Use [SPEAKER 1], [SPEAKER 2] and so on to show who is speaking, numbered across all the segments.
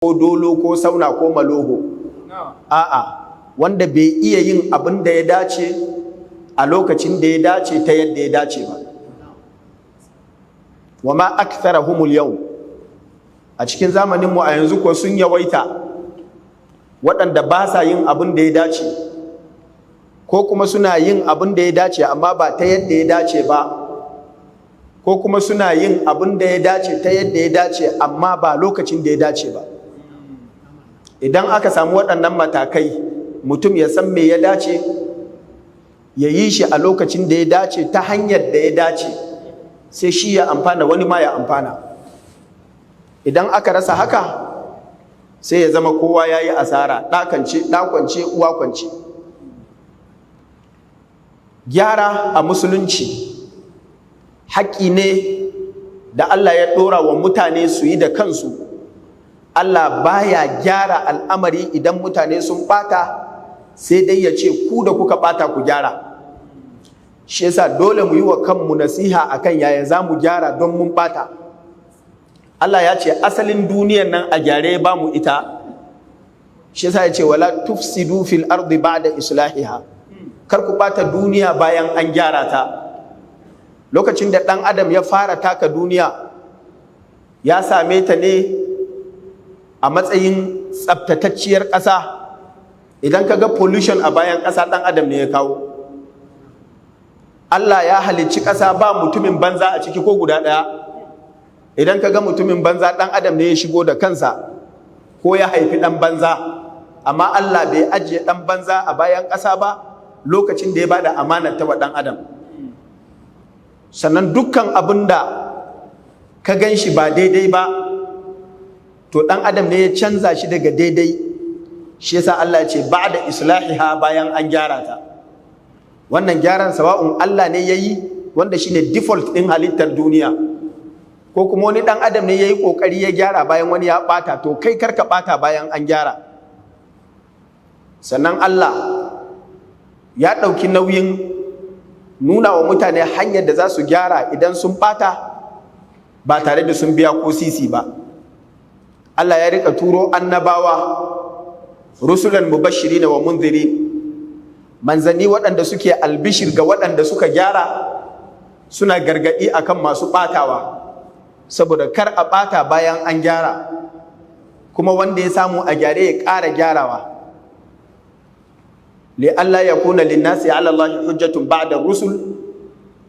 [SPEAKER 1] Ko dolo ko sauna ko maloho, a'a, wanda bai iya yin abin da ya dace a lokacin da ya dace ta yadda ya dace ba. Wa ma aktharahumul yau, a cikin zamaninmu a yanzu ko sun yawaita, waɗanda ba sa yin abin da ya dace, ko kuma suna yin abin da ya dace amma ba ta yadda ya dace ba, ko kuma suna yin abin da ya dace ta yadda ya dace amma ba lokacin da ya dace ba. Idan aka samu waɗannan matakai, mutum ya san me ya dace, ya yi shi a lokacin da ya dace ta hanyar da ya dace, sai shi ya amfana, wani ma ya amfana. Idan aka rasa haka, sai ya zama kowa ya yi asara, ɗa kwance uwa kwance. Gyara a Musulunci haƙƙi ne da Allah ya ɗora wa mutane su yi da kansu. Allah baya gyara al'amari idan mutane sun ɓata, sai dai ya ce ku da kuka ɓata ku gyara. Shi yasa dole mu yi wa kanmu nasiha akan yaya za mu gyara don mun ɓata. Allah ya ce asalin duniyar nan a gyare ba mu ita. Shi yasa ya ce wala tufsidu fil ardi ba'da islahiha, kar ku ɓata duniya bayan an gyara ta. Lokacin da ɗan adam ya fara taka duniya, ya same ta ne a matsayin tsabtatacciyar ƙasa. Idan ka ga pollution a bayan ƙasa, ɗan adam ne ya kawo. Allah ya halicci ƙasa ba mutumin banza a ciki ko guda ɗaya. Idan ka ga mutumin banza, ɗan adam ne ya shigo da kansa ko ya haifi ɗan banza. Amma Allah bai ajiye ɗan banza a bayan ƙasa ba lokacin da ya bada amanar ta wa ɗan adam. Sannan dukkan abin da ka gan shi ba daidai ba, to ɗan adam ne ya canza shi daga daidai. Shi yasa Allah ya ce ba'da islahiha, bayan an gyara ta. Wannan gyaran, sawa'un Allah ne yayi, wanda shine default ɗin halittar duniya, ko kuma wani ɗan adam ne yayi kokari ya gyara bayan wani ya ɓata, to kai karka ɓata bayan an gyara. Sannan Allah ya ɗauki nauyin nuna wa mutane hanyar da za su gyara idan sun ɓata ba tare da sun biya ko sisi ba. Allah ya rika turo annabawa, rusulan mubashirina wa munzirin, manzanni waɗanda suke albishir ga waɗanda suka gyara, suna gargaɗi akan masu ɓatawa, saboda kar a ɓata bayan an gyara, kuma wanda ya samu a gyare ya ƙara gyarawa. Li alla yakuna linnasi ala Allahi hujjatun ba'da rusul,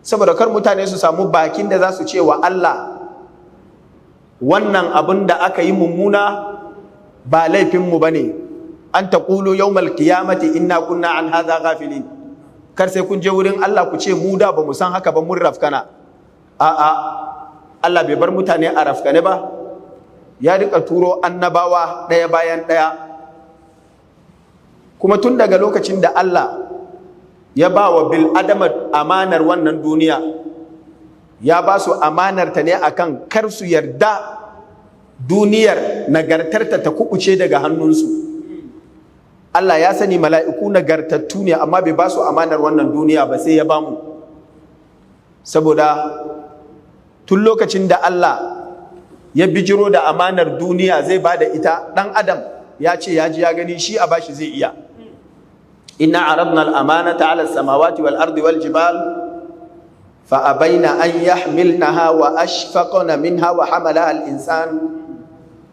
[SPEAKER 1] saboda kar mutane su samu bakin da za su ce wa Allah wannan abin da aka yi mummuna ba laifinmu ba ne. An taqulu yawmal qiyamati inna kunna an hadha ghafilin. Kar sai kun je wurin Allah ku ce mu da ba mu san haka ba, mun rafkana. A'a, Allah bai bar mutane a rafkane ba, ya rika turo annabawa ɗaya bayan ɗaya. Kuma tun daga lokacin da Allah ya ba wa bil adama amanar wannan duniya, ya ba su amanar ta ne akan kar su yarda duniyar nagartarta ta kubuce daga hannunsu. Allah ya sani mala'iku nagartattu ne, amma bai ba su amanar wannan duniya ba, sai ya ba mu. Saboda tun lokacin da Allah ya bijiro da amanar duniya zai ba da ita, ɗan adam ya ce ya ji ya gani, shi a bashi zai iya. Inna aradna al-amanata ala samawati wal ardi wal jibal fa abaina an yahmilnaha wa ashfaqna minha wa hamalaha al-insan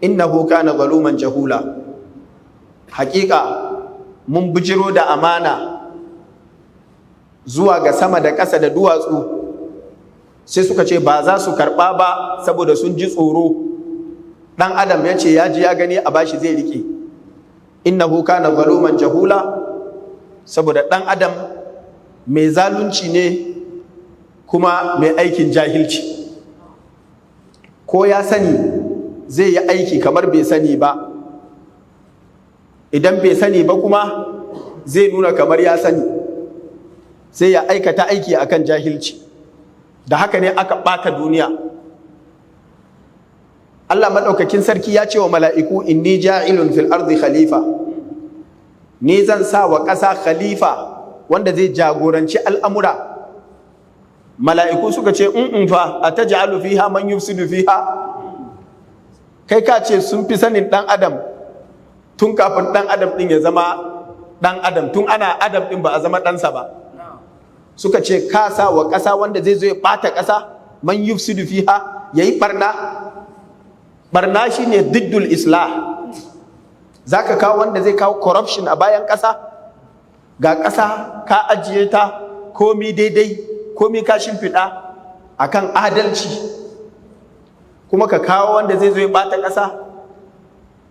[SPEAKER 1] innahu kana zaluman jahula. Hakika mun bijiro da amana zuwa ga sama da ƙasa da duwatsu, sai suka ce ba za su karɓa ba saboda sun ji tsoro. Ɗan adam ya ce ya ji ya gani, a bashi zai riƙe. Innahu kana zaluman jahula, saboda ɗan adam mai zalunci ne kuma mai aikin jahilci. Ko ya sani, zai yi aiki kamar bai sani ba. Idan bai sani ba kuma, zai nuna kamar ya sani, sai ya aikata aiki akan jahilci. Da haka ne aka ɓata duniya. Allah maɗaukakin sarki ya ce wa mala'iku inni ja'ilun fil ardi khalifa, ni zan sa wa ƙasa khalifa wanda zai jagoranci al'amura. Mala'iku suka ce in fa ataj'alu fiha man yufsidu fiha. Kai ka ce sun fi sanin ɗan adam tun kafin ɗan adam ɗin ya zama ɗan adam, tun ana adam ɗin ba a zama ɗansa ba. Suka ce, ka sa wa ƙasa wanda zai zo ya ɓata ƙasa? Man yufsidu fiha, ya yi ɓarna. Ɓarna shine diddul islah. Za ka kawo wanda zai kawo corruption a bayan ƙasa? Ga ƙasa ka ajiye ta, komi daidai, komi ka shimfiɗa akan adalci, kuma ka kawo wanda zai zo ya ɓata ƙasa?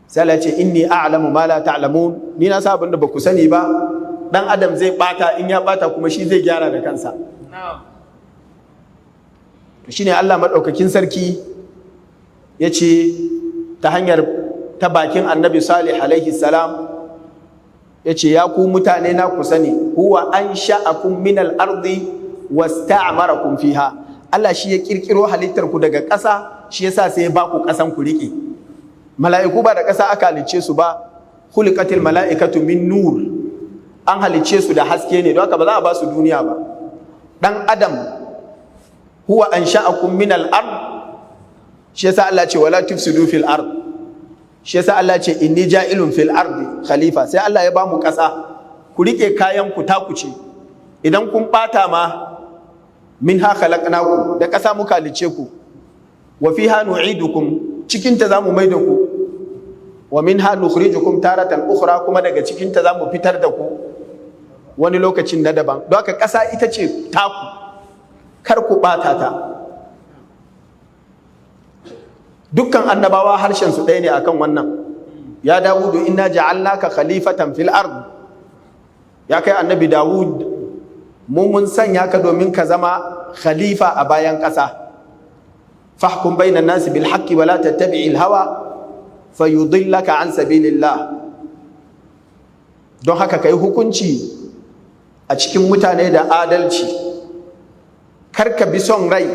[SPEAKER 1] Sai Allah ya ce, inni a'lamu ma la ta'lamun. Ni na sa abin da ba ku sani ba. Dan adam zai bata, in ya bata kuma shi zai gyara da kansa. To shine Allah madaukakin sarki ya ce ta hanyar ta bakin Annabi Salih alaihi salam, ya ce, ya ku mutane na, ku sani, huwa ansha'akum min al-ardi wasta'marakum fiha. Allah shi ya kirkiro halittar ku daga ƙasa, shi yasa sai ya ba ku ƙasan ku riƙe. Mala'iku ba da ƙasa aka halicce su ba. Khuliqatil mala'ikatu min nur, an halicce su da haske ne. Don haka ba za a ba su duniya ba. Dan adam, huwa ansha'akum min al-ard, shi yasa Allah ce, wala tufsidu fil ard. Shi yasa Allah ce, inni ja'ilun fil ardi khalifa. Sai Allah ya ba mu ƙasa, ku rike kayan ku, taku ce. Idan kun bata ma, minha khalaqnakum, da ƙasa muka halicce ku, wa fiha nu'idukum, cikin ta zamu mai da ku, wa minha nukhrijukum taratan ukhra, kuma daga cikin ta zamu fitar da ku wani lokacin na daban. Don haka ƙasa ita ce taku, kar ku ɓata ta. Dukkan annabawa harshen su ɗaya ne akan wannan. Ya Dawudu inna ja'alnaka khalifatan fil ard. Ya kai Annabi Dawud, mu mun sanya ka domin ka zama khalifa a bayan ƙasa. Fahkum bainan nasi bil haqqi wa la tattabi'il hawa fayudillaka an sabilillah. Don haka kai hukunci a cikin mutane da adalci, kar ka bi son rai,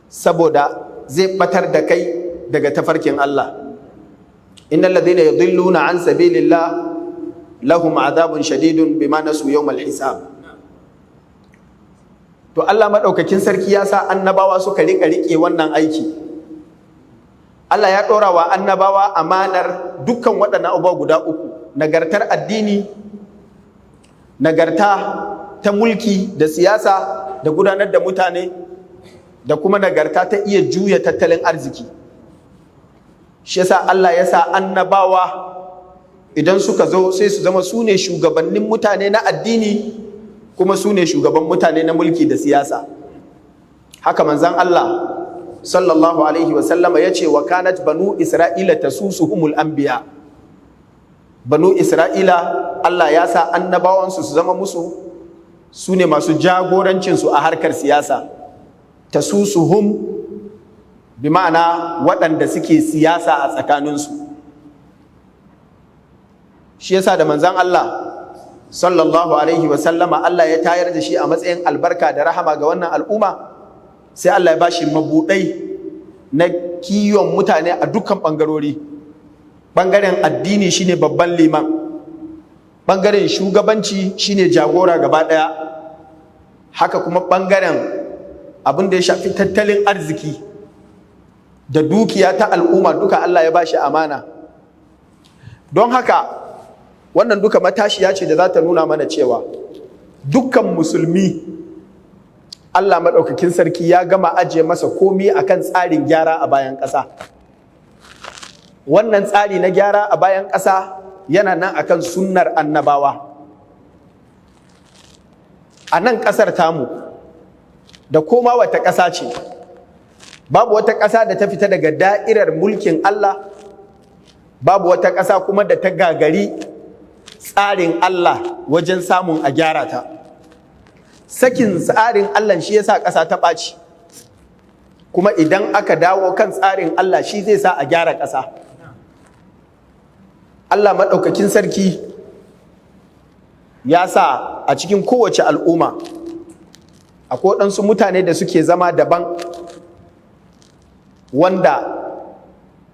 [SPEAKER 1] saboda zai batar da kai daga tafarkin Allah. Innal ladhina yudilluna an sabilillah lahum adhabun shadidun bima nasu yawmal hisab. To Allah madaukakin sarki ya sa annabawa suka rika rike wannan aiki. Allah ya ɗora wa annabawa amanar dukkan waɗannan abubuwa guda uku: nagartar addini, nagarta ta mulki da siyasa da gudanar da mutane, da kuma nagarta ta iya juya tattalin arziki. Shi yasa Allah ya sa annabawa idan suka zo sai su zama su ne shugabannin mutane na addini, kuma su ne shugaban mutane na mulki da siyasa. Haka manzan Allah sallallahu alaihi wasallama ya ce, wa kanat banu Isra'ila tasusuhumul anbiya. Banu Isra'ila, Allah ya sa annabawansu su zama musu su ne masu jagorancinsu a harkar siyasa. Tasusuhum bi ma'ana waɗanda suke siyasa a tsakaninsu. Shi yasa da manzan Allah sallallahu alaihi wasallama Allah ya tayar da shi a matsayin albarka da rahama ga wannan al'umma, sai Allah ya bashi mabuɗai na kiwon mutane a dukkan ɓangarori. Ɓangaren addini shine babban liman, ɓangaren shugabanci shine jagora gaba ɗaya, haka kuma ɓangaren abin da ya shafi tattalin arziki da dukiya ta al'umma, duka Allah ya bashi amana. Don haka wannan duka matashiya ce da za ta nuna mana cewa dukkan musulmi, Allah maɗaukakin sarki ya gama ajiye masa komi akan tsarin gyara a bayan ƙasa. Wannan tsari na gyara a bayan ƙasa yana nan akan sunnar annabawa. A nan ƙasar tamu da koma wata ƙasa ce, babu wata ƙasa da ta fita daga da'irar mulkin Allah, babu wata ƙasa kuma da ta gagari tsarin Allah wajen samun a gyara ta. Sakin tsarin Allah shi yasa ƙasa ta ɓaci, kuma idan aka dawo kan tsarin Allah, shi zai sa a gyara ƙasa. Allah maɗaukakin sarki ya sa a cikin kowace al'umma akwai waɗansu mutane da suke zama daban, wanda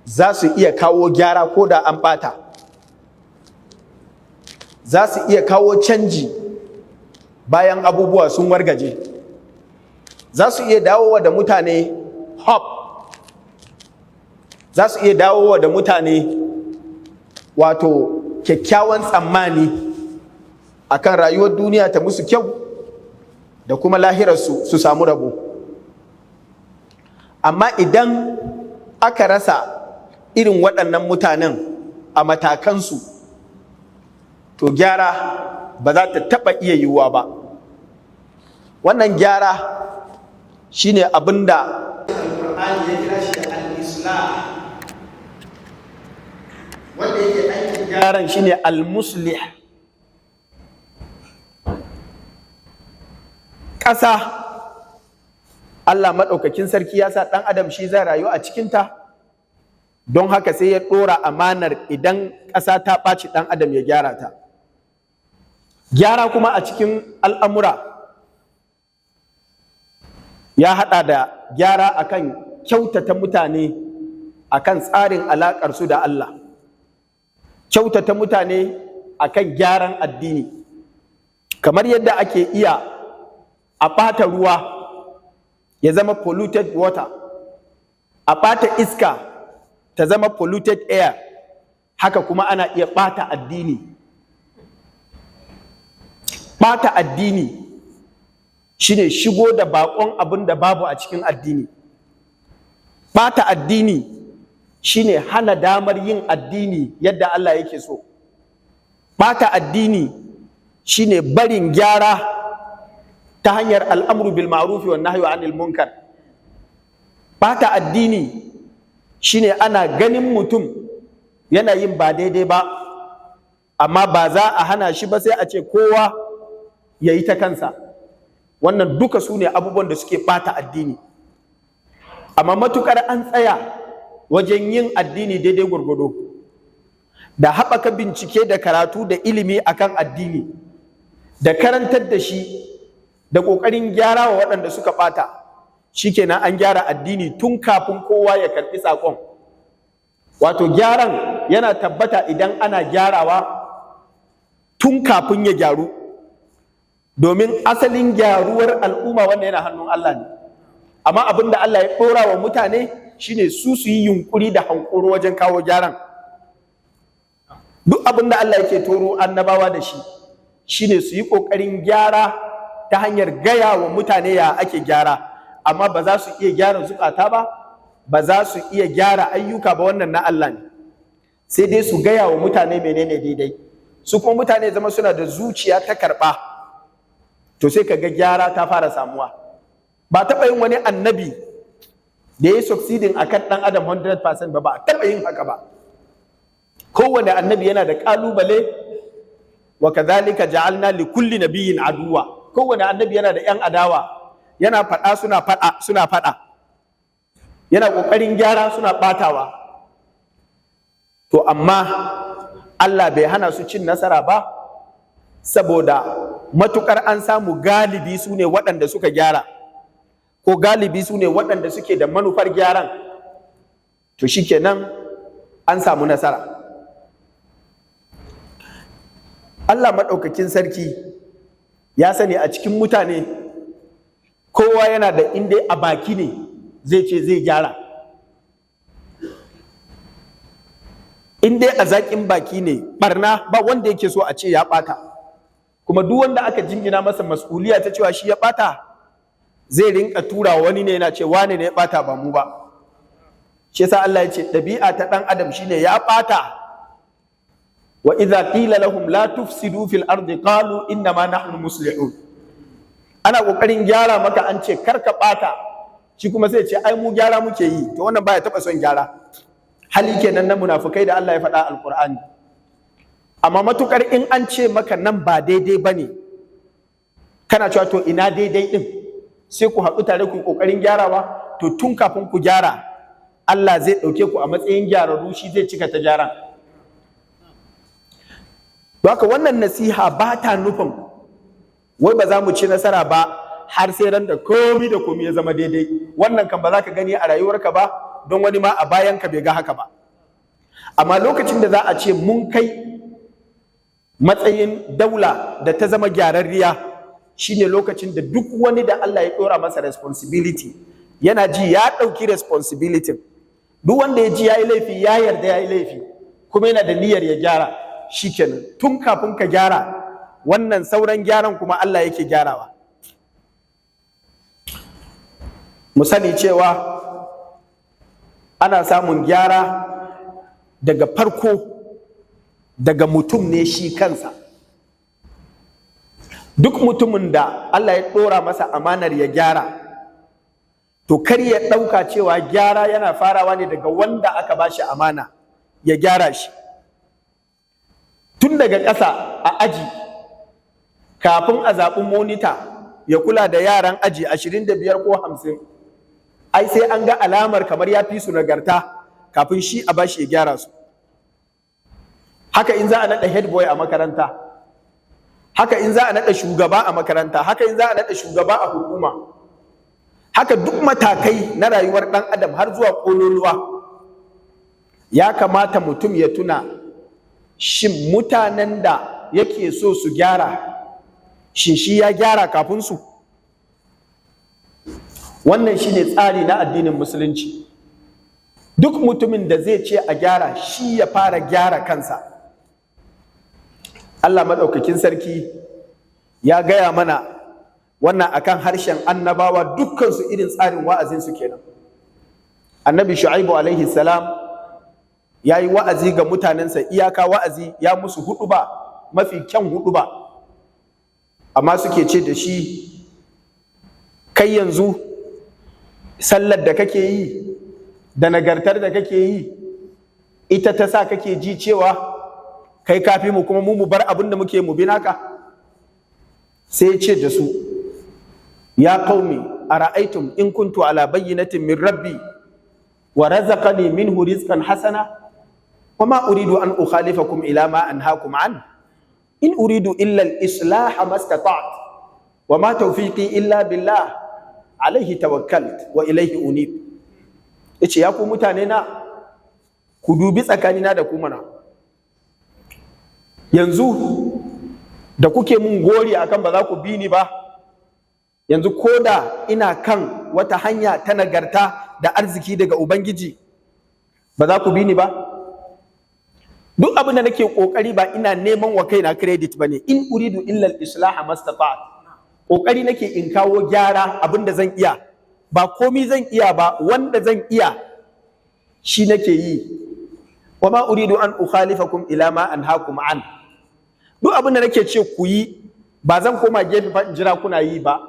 [SPEAKER 1] za su iya kawo gyara ko da an ɓata, za su iya kawo canji bayan abubuwa sun wargaje, za su iya dawowa da mutane hope. Za su iya dawowa da mutane wato kyakkyawan tsammani akan rayuwar duniya ta musu kyau da kuma lahirarsu su samu rabo. Amma idan aka rasa irin waɗannan mutanen a matakansu, to gyara ba za ta taɓa iya yiwuwa ba. Wannan gyara shine abin da Alƙur'ani ya kira shi da al-islah. Wanda yake aikin gyaran shine al-muslih. Ƙasa, Allah maɗaukakin sarki ya sa ɗan adam shi zai rayu a cikinta, don haka sai ya ɗora amanar idan ƙasa ta ɓaci, ɗan adam ya gyara ta. Gyara kuma a cikin al'amura ya haɗa da gyara akan kyautata mutane akan tsarin alaƙarsu da Allah, kyautata mutane akan gyaran addini. Kamar yadda ake iya a ɓata ruwa ya zama polluted water, a ɓata iska ta zama polluted air, haka kuma ana iya ɓata addini. Ɓata addini shine shigo da baƙon abin da babu a cikin addini. Ɓata addini shine hana damar yin addini yadda Allah yake so. Ɓata addini shine barin gyara ta hanyar al'amru bil ma'rufi wan nahyu anil munkar. Ɓata addini shine ana ganin mutum yana yin ba daidai ba, amma ba za a hana shi ba, sai a ce kowa ya yi ta kansa. Wannan duka su ne abubuwan da suke ɓata addini. Amma matukar an tsaya wajen yin addini daidai gwargwado, da haɓaka bincike da karatu da ilimi akan addini, da karantar da shi, da ƙoƙarin gyara wa waɗanda suka ɓata, shikenan an gyara addini tun kafin kowa ya karɓi saƙon. Wato gyaran yana tabbata idan ana gyarawa tun kafin ya gyaru, domin asalin gyaruwar al'umma wanda yana hannun Allah ne. Amma abin da Allah ya ɗora wa mutane shine su su yi yunƙuri da hankoro wajen kawo gyaran. Duk abin da Allah yake turo annabawa da shi shine su yi ƙoƙarin gyara ta hanyar gaya wa mutane ya ake gyara, amma ba za su iya gyara zukata ba, ba za su iya gyara ayyuka ba, wannan na Allah ne. Sai dai su gaya wa mutane menene daidai, su kuma mutane zama suna da zuciya ta karɓa, to sai ka ga gyara ta fara samuwa. Ba taɓa yin wani annabi da ya yi succeeding akan ɗan adam 100% ba, ba a taɓa yin haka ba. Kowane annabi yana da ƙalubale. Wa kadhalika ja'alna li kulli nabiyyin aduwa. Kowane annabi yana da yan adawa, yana faɗa suna faɗa, suna faɗa, yana ƙoƙarin gyara suna ɓatawa. To amma Allah bai hana su cin nasara ba, saboda matukar an samu galibi su ne waɗanda suka gyara, ko galibi su ne waɗanda suke da manufar gyaran, to shikenan an samu nasara. Allah maɗaukakin sarki ya sani a cikin mutane kowa yana da inda a baki ne zai ce zai gyara. In dai a zaƙin baki ne, barna ba wanda yake so a ce ya ɓata. Kuma duk wanda aka jingina masa mas'uliya ta cewa shi ya ɓata, zai rinka tura wani ne, yana ce wane ne ya ɓata, ba mu ba. Shi yasa Allah ya ce ɗabi'a ta ɗan adam shine ya ɓata. Wa idza qila lahum la tufsidu fil ardi qalu inna ma nahnu muslihun. Ana kokarin gyara maka, an ce kar ka ɓata, shi kuma sai ce ai mu gyara muke yi. To wannan baya taɓa son gyara. Hali kenan na munafukai da Allah ya faɗa Alƙur'ani. Amma matukar in an ce maka nan ba daidai bane, kana cewa to ina daidai din, sai ku haɗu tare ku yi ƙoƙarin gyarawa, to tun kafin ku gyara Allah zai ɗauke ku a matsayin gyararru, shi zai cika ta gyaran. Haka wannan nasiha ba ta nufin wai ba za mu ci nasara ba har sai ran da komi da komi ya zama daidai. Wannan kan ba za ka gani a rayuwarka ba, don wani ma a bayan ka bai ga haka ba. Amma lokacin da za a ce mun kai matsayin daula da ta zama gyararriya, shine lokacin da duk wani da Allah ya ɗora masa responsibility yana ji ya ɗauki responsibility, Duk wanda ya ji ya yi laifi, ya yarda ya yi laifi, kuma yana da niyyar ya gyara, shikenan. Tun kafin ka gyara wannan, sauran gyaran kuma Allah yake gyarawa. Mu sani cewa ana samun gyara daga farko daga mutum ne shi kansa. Duk mutumin da Allah ya ɗora masa amanar ya gyara, to kar ya ɗauka cewa gyara yana farawa ne daga wanda aka ba shi amana ya gyara shi. Tun daga ƙasa a aji, kafin a zaɓi monita ya kula da yaran aji 25 ko 50, ai sai an ga alamar kamar ya fi su nagarta kafin shi a bashi ya gyara su. Haka in za a naɗa head boy a makaranta, haka in za a naɗa shugaba a makaranta, haka in za a naɗa shugaba a hukuma, haka duk matakai na rayuwar ɗan adam har zuwa ƙololuwa. Ya kamata mutum ya tuna, shin mutanen da yake so su gyara, shin shi ya gyara kafin su? Wannan shine tsari na addinin Musulunci. Duk mutumin da zai ce a gyara, shi ya fara gyara kansa. Allah Maɗaukakin Sarki ya gaya mana wannan akan harshen annabawa dukkansu, irin tsarin wa'azinsu kenan. Annabi Shu'aibu alaihi salam ya yi wa'azi ga mutanensa iyaka wa'azi, ya musu huɗuba, mafi kyan huɗuba, amma suke ce da shi, "Kai, yanzu sallar da kake yi da nagartar da kake yi, ita ta sa kake ji cewa kai kafi mu, kuma mu mu bar abin da muke mu bi naka?" Sai ya ce da su, "Ya qaumi, ara'aytum in kuntu ala bayyinatin min rabbi wa razaqani minhu rizqan hasana, wa ma uridu an ukhalifakum ila ma anhaakum an, in uridu illa al-islah mastata'tu, wa ma tawfiqi illa billah, alaihi tawakkalt wa ilaihi unib." Yace, "Ya ku mutane na, ku dubi tsakanina da ku mana. Yanzu da kuke mun gori akan ba za ku bi ni ba, yanzu koda ina kan wata hanya ta nagarta da arziki daga Ubangiji, ba za ku bi ni ba. Duk abin da nake kokari, ba ina neman wa kaina credit bane. In uridu illa al-islah mastata'tu. Kokari nake in kawo gyara abin da zan iya. Ba komi zan iya ba, wanda zan iya shi nake yi. Wa ma uridu an ukhalifakum ila ma anhaakum an. Duk abin da nake ce ku yi, ba zan koma gefe fa in jira kuna yi ba,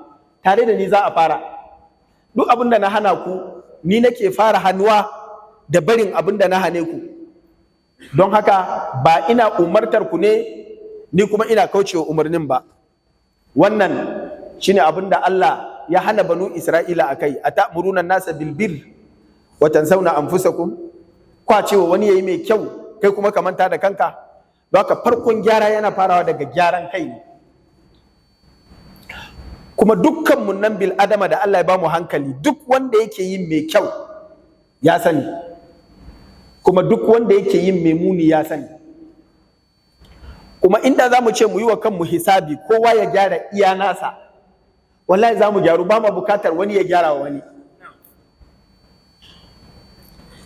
[SPEAKER 1] tare da ni za a fara. Duk abin da na hana ku, ni nake fara hannuwa da barin abin da na hane ku. Don haka ba ina umartar ku ne, ni kuma ina kaucewa umarnin ba." Wannan shine abin da Allah ya hana Banu Isra'ila akai: "Atamuruna nasa bil birr wa tansawna anfusakum?" Kwa cewa wani yayi mai kyau, kai kuma ka manta da kanka. Don haka farkon gyara yana farawa daga gyaran kai ne. Kuma dukkan nan bil adama da Allah ya bamu hankali, duk wanda yake yin mai kyau ya sani, kuma duk wanda yake yin mai muni ya sani. Kuma inda za mu ce mu yi wa kanmu hisabi, kowa ya gyara iya nasa, wallahi za mu gyaru, ba mu bukatar wani ya gyara wa wani.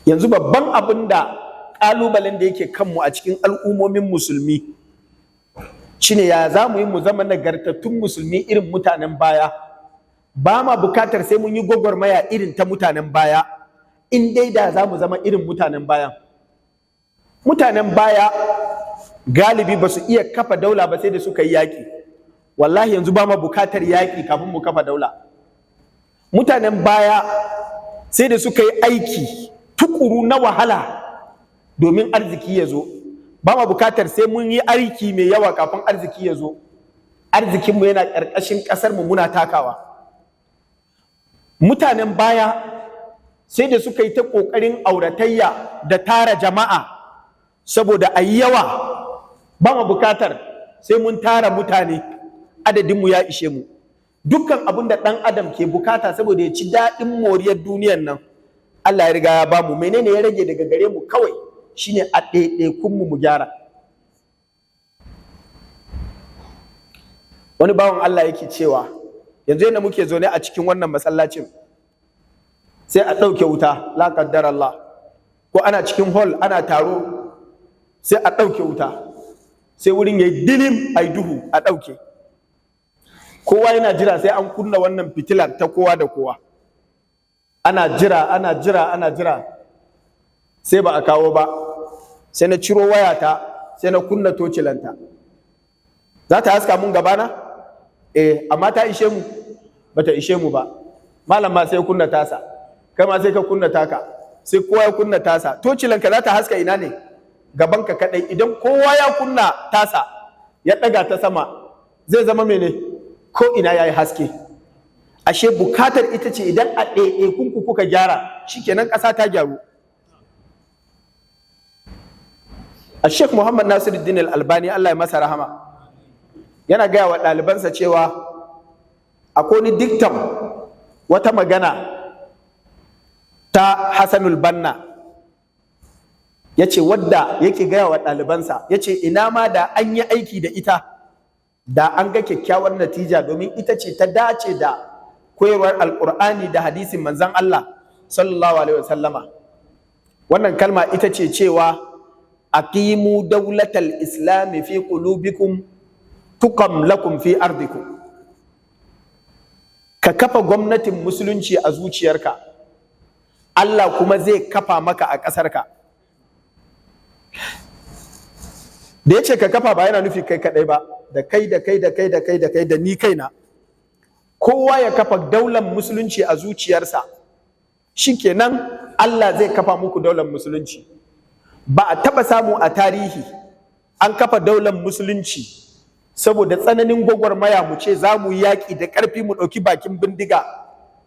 [SPEAKER 1] Yanzu babban abin da ƙalubalen da yake kanmu a cikin al'ummomin Musulmi shine, ya za mu yi mu zama nagartattun Musulmi irin mutanen baya? Ba ma bukatar sai mun yi gwagwarmaya irin ta mutanen baya, in dai da za mu zama irin mutanen baya. Mutanen baya galibi ba su iya kafa daula ba sai da suka yi yaƙi. Wallahi yanzu ba ma bukatar yaƙi kafin mu kafa daula. Mutanen baya sai da suka yi aiki tukuru na wahala domin arziki ya zo. Ba ma bukatar sai mun yi aiki mai yawa kafin arziki ya zo. Arzikinmu yana ƙarƙashin ƙasarmu muna takawa. Mutanen baya sai da suka yi ta ƙoƙarin auratayya da tara jama'a saboda a yi yawa. Ba ma bukatar sai mun tara mutane, adadinmu ya ishe mu. Dukkan abin da ɗan adam ke bukata saboda ya ci daɗin moriyar duniyar nan, Allah ya riga ya bamu. Menene ya rage daga gare mu? Kawai shine a ɗaiɗaikunmu mu gyara. Wani bawan Allah yake cewa, yanzu yadda muke zaune a cikin wannan masallacin, sai a ɗauke wuta, la qaddar Allah. Ko ana cikin hall ana taro, sai a ɗauke wuta, sai wurin ya yi dilim, a yi duhu, a ɗauke. Kowa yana jira sai an kunna wannan fitilar ta kowa da kowa. Ana jira, ana jira, ana jira, sai ba a kawo ba. Sai na ciro wayata, sai na kunna tocilanta. Za ta haska mun gabana? Eh, amma ta ishe mu? Bata ishe mu ba. Malam ma sai kunna tasa, kai ma sai ka kunna taka, sai kowa ya kunna tasa. Tocilanka za ta haska ina ne? Gabanka kadai. Idan kowa ya kunna tasa, ya daga ta sama, zai zama mene? Ko ina yayi haske. Ashe bukatar ita ce, idan a ɗaiɗaikunku kuka gyara, shikenan, ƙasa ta gyaru. A Sheikh Muhammad Nasiruddin Al-Albani, Allah ya masa rahama, yana gaya wa ɗalibansa cewa akwai wani dictum, wata magana ta Hassanul Banna, ya ce, wadda yake gaya wa ɗalibansa, ya ce ina ma da an yi aiki da ita, da an ga kyakkyawar natija, domin ita ce ta dace da koyarwar Alƙur'ani da hadisin Manzan Allah sallallahu alaihi wasallama. Wannan kalma ita ce cewa: "Aqimu dawlatal islami fi qulubikum tuqam lakum fi ardikum." Ka kafa gwamnatin Musulunci a zuciyarka, Allah kuma zai kafa maka a ƙasarka. Da ya ce ka kafa, ba yana nufi kai kaɗai ba, da kai da kai da kai da kai da kai da ni kaina. Kowa ya kafa daular Musulunci a zuciyarsa, shikenan, Allah zai kafa muku daular Musulunci. Ba a taɓa samu a tarihi an kafa daular Musulunci saboda tsananin gwagwarmaya, mu ce za mu yi yaƙi da ƙarfi, mu ɗauki bakin bindiga,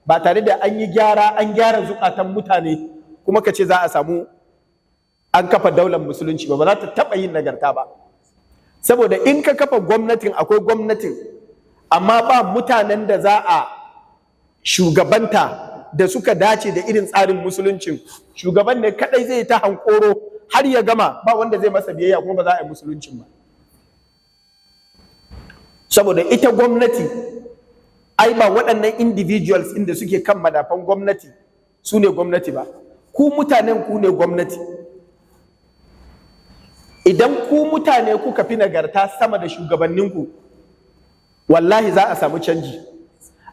[SPEAKER 1] ba tare da an yi gyara, an gyara zukatan mutane, kuma ka ce za a samu an kafa daular Musulunci ba. Ba za ta taɓa yin nagarta ba. Saboda in ka kafa gwamnatin, akwai gwamnatin, amma ba mutanen da za a shugabanta da suka dace da irin tsarin Musuluncin. Shugaban ne kadai zai ta hankoro har ya gama, ba wanda zai masa biyayya, kuma ba za a yi Musuluncin ba. Saboda ita gwamnati ai ba waɗannan individuals inda suke kan madafan gwamnati su ne gwamnati ba. Ku mutanen, ku ne gwamnati. Idan ku mutane kuka fi nagarta sama da shugabanninku, wallahi za a samu canji.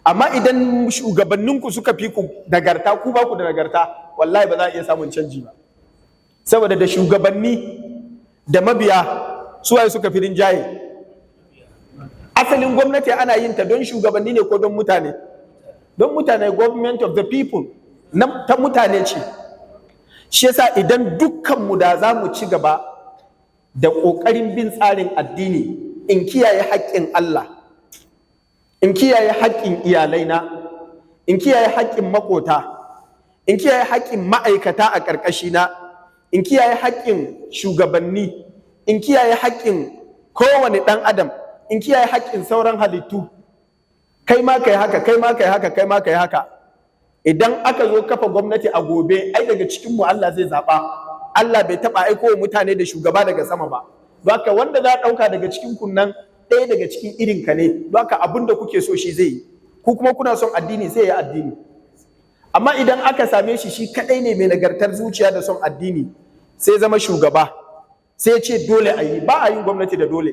[SPEAKER 1] Amma idan shugabanninku suka fi ku nagarta, ku ba ku da nagarta, wallahi ba za a iya samun canji ba. Saboda da shugabanni da mabiya, suwaye suka fi rinjaye? Asalin gwamnati ana yin ta don shugabanni ne ko don mutane? Don mutane. Government of the people, ta mutane ce. Shi yasa idan dukkanmu da za mu ci gaba da ƙoƙarin bin tsarin addini, in kiyaye haƙƙin Allah, in kiyaye haƙƙin iyalaina, in kiyaye haƙƙin makota, in kiyaye haƙƙin ma'aikata a ƙarƙashina, in kiyaye haƙƙin shugabanni, in kiyaye haƙƙin kowane ɗan adam, in kiyaye haƙƙin sauran halittu, kai ma kai haka, kai ma kai haka, kai ma kai haka, idan aka zo kafa gwamnati a gobe, ai daga cikinmu Allah zai zaɓa. Allah bai taɓa aiko wa mutane da shugaba daga sama ba. Don haka wanda za a ɗauka daga cikin kunnan, ɗaya daga cikin irin ka ne. Don haka abin da kuke so shi zai yi. Ku kuma kuna son addini, sai ya addini. Amma idan aka same shi, shi kaɗai ne mai nagartar zuciya da son addini, sai zama shugaba, sai ce dole a yi. Ba a yin gwamnati da dole.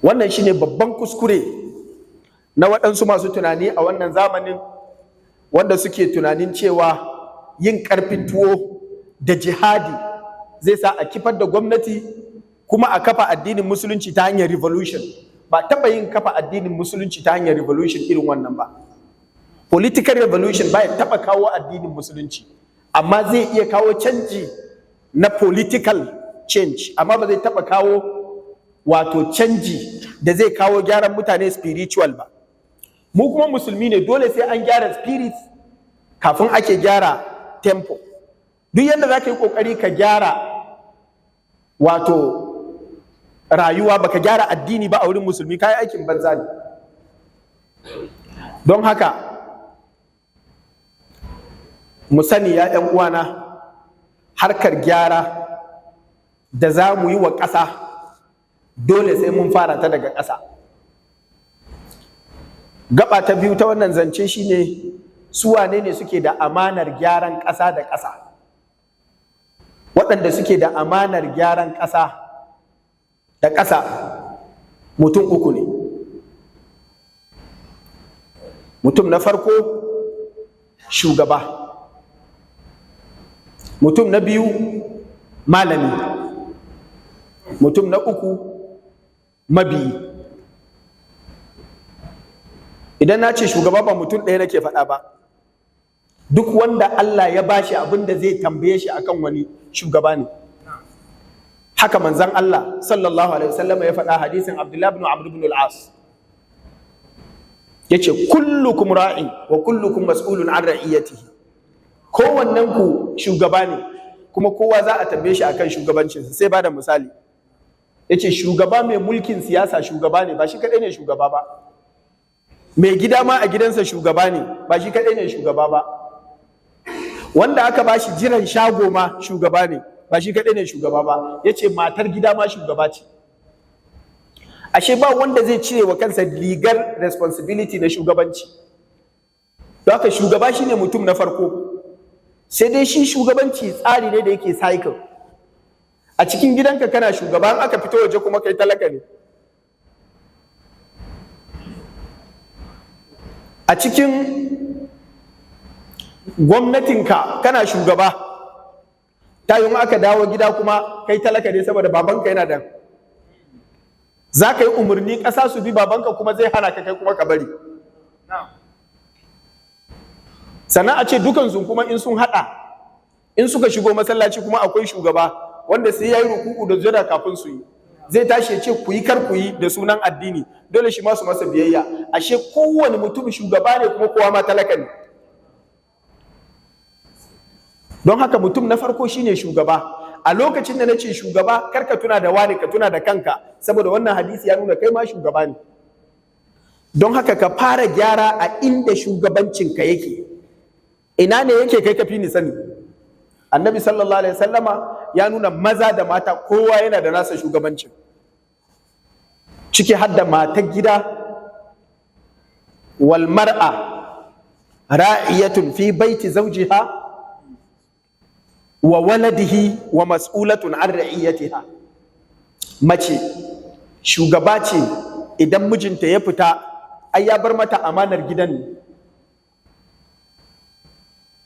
[SPEAKER 1] Wannan shine babban kuskure na waɗansu masu tunani a wannan zamanin, wanda suke tunanin cewa yin ƙarfin tuwo da jihadi zai sa a kifar da gwamnati kuma a kafa addinin Musulunci ta hanyar revolution. Ba taɓa yin kafa addinin Musulunci ta hanyar revolution irin wannan ba. Political revolution ba ya taɓa kawo addinin Musulunci, amma zai iya kawo canji na political change, amma ba zai taɓa kawo wato canji da zai kawo gyaran mutane spiritual ba. Mu kuma Musulmi ne, dole sai an gyara spirit kafin ake gyara tempo. Duk yadda za ka yi ƙoƙari ka gyara wato rayuwa, baka gyara addini ba, a wurin Musulmi kayi aikin banza ne. Don haka mu sani ya 'yan uwana, harkar gyara da za mu yi wa ƙasa, dole sai mun fara ta daga ƙasa. Gaba ta biyu ta wannan zance shine Su wane ne suke da amanar gyaran ƙasa da ƙasa? Waɗanda suke da amanar gyaran ƙasa da ƙasa mutum uku ne. Mutum na farko, shugaba. Mutum na biyu, malami. Mutum na uku, mabiyi. Idan na ce shugaba, ba mutum ɗaya nake faɗa ba. Duk wanda Allah ya bashi abin da zai tambaye shi akan wani, shugaba ne. Haka manzan Allah sallallahu alaihi wasallam ya faɗa, hadisin Abdullah ibn Amr ibn al-As, yace: "Kullukum ra'in wa kullukum mas'ulun an ra'iyatihi." Kowannen ku shugaba ne, kuma kowa za a tambaye shi akan shugabancinsa. Sai bada misali, yace shugaba mai mulkin siyasa shugaba ne, ba shi kadai ne shugaba ba. Mai gida ma a gidansa shugaba ne, ba shi kadai ne shugaba ba. Wanda aka ba shi jiran shago ma shugaba ne, ba shi kadai ne shugaba ba. Yace matar gida ma shugaba ce. Ashe ba wanda zai cire wa kansa rigar responsibility na shugabanci. Don haka shugaba shine mutum na farko. Sai dai shi shugabanci tsari ne da yake cycle. A cikin gidanka kana shugaba, in aka fito waje kuma kai talaka ne. A cikin gwamnatinka kana shugaba, ta yi aka dawo gida kuma kai talaka ne, saboda babanka yana da za ka yi umarni ƙasa su bi, babanka kuma zai hana ka, kai kuma ka bari. Sannan a ce dukansu kuma in sun haɗa, in suka shigo masallaci kuma akwai shugaba wanda sai ya yi ruku'u da sujada kafin su yi, zai tashi ya ce ku yi, kar ku yi, da sunan addini, dole shi ma su masa biyayya. Ashe kowane mutum shugaba ne, kuma kowa ma talaka ne. Don haka mutum na farko shine shugaba. A lokacin da na ce shugaba, kar ka tuna da wani, ka tuna da kanka, saboda wannan hadisi ya nuna kai ma shugaba ne. Don haka ka fara gyara a inda shugabancinka yake. Ina ne yake? Kai ka fi ni sani. Annabi sallallahu alaihi wasallama ya nuna maza da mata kowa yana da nasa shugabancin, ciki har da matar gida. Wal mar'a ra'iyatun fi baiti zawjiha wa waladihi wa mas'ulatun an ra'iyatiha. Mace shugaba ce. Idan mijinta ya fita, ai ya bar mata amanar gidan ne,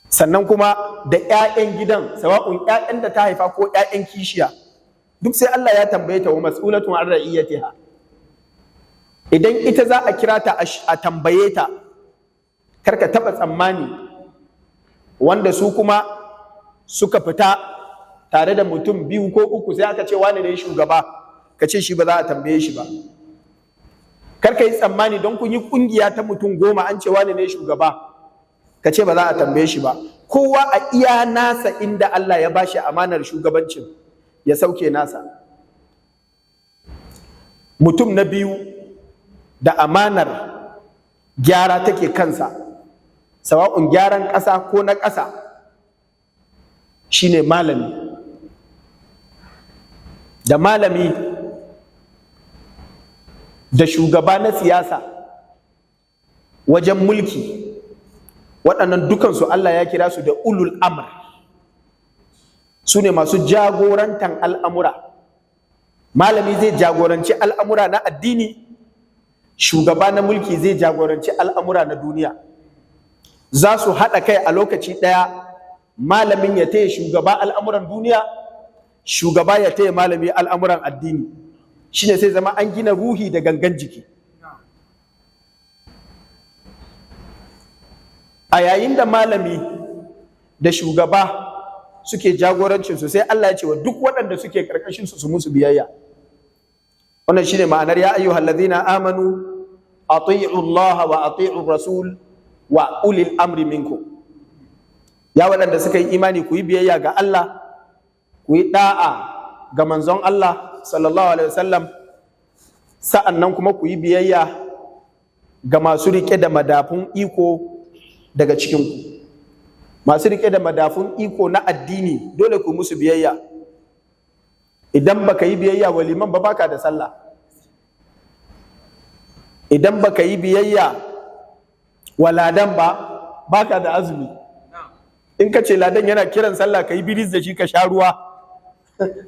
[SPEAKER 1] sannan kuma da 'ya'yan gidan, sawa'un 'ya'yan da ta haifa ko 'ya'yan kishiya, duk sai Allah ya tambaye ta. Wa mas'ulatun an ra'iyatiha. Idan ita za a kira ta a tambaye ta, kar ka taba tsammani wanda su kuma suka fita tare da mutum biyu ko uku, sai aka ce wane ne shugaba, ka ce shi ba za a tambaye shi ba. Kar ka yi tsammani don kun yi kungiya ta mutum 10, an ce wane ne shugaba, ka ce ba za a tambaye shi ba. Kowa a iya nasa inda Allah ya bashi amanar shugabancin, ya sauke nasa. Mutum na biyu da amanar gyara take kansa, sawa'un gyaran ƙasa ko na ƙasa, shine malami. Da malami da shugaba na siyasa wajen mulki, waɗannan dukansu Allah ya kira su da ulul amr. Su ne masu jagorantan al'amura. Malami zai jagoranci al'amura na addini, shugaba na mulki zai jagoranci al'amura na duniya. Za su haɗa kai a lokaci ɗaya, malamin ya taya shugaba al'amuran duniya, shugaba ya taya malami al'amuran addini. Shine sai zama an gina ruhi da gangan jiki. A yayin da malami da shugaba suke jagorancin su, sai Allah ya ce wa duk waɗanda suke karkashin su, su musu biyayya. Wannan shine ma'anar ya ayyuhal ladhina amanu ati'u Allah wa ati'u rasul wa ulil amri minkum. Ya waɗanda suka yi imani, ku yi biyayya ga Allah, ku yi da'a ga manzon Allah sallallahu alaihi wasallam, sa'annan kuma ku yi biyayya ga masu riƙe da madafun iko daga cikinku. Masu riƙe da madafun iko na addini, dole ku musu biyayya. Idan baka yi biyayya wa liman ba, baka da sallah. Idan baka yi biyayya wa ladan ba, baka da azumi. In ka ce ladan yana kiran sallah ka yi biris da shi ka sha ruwa,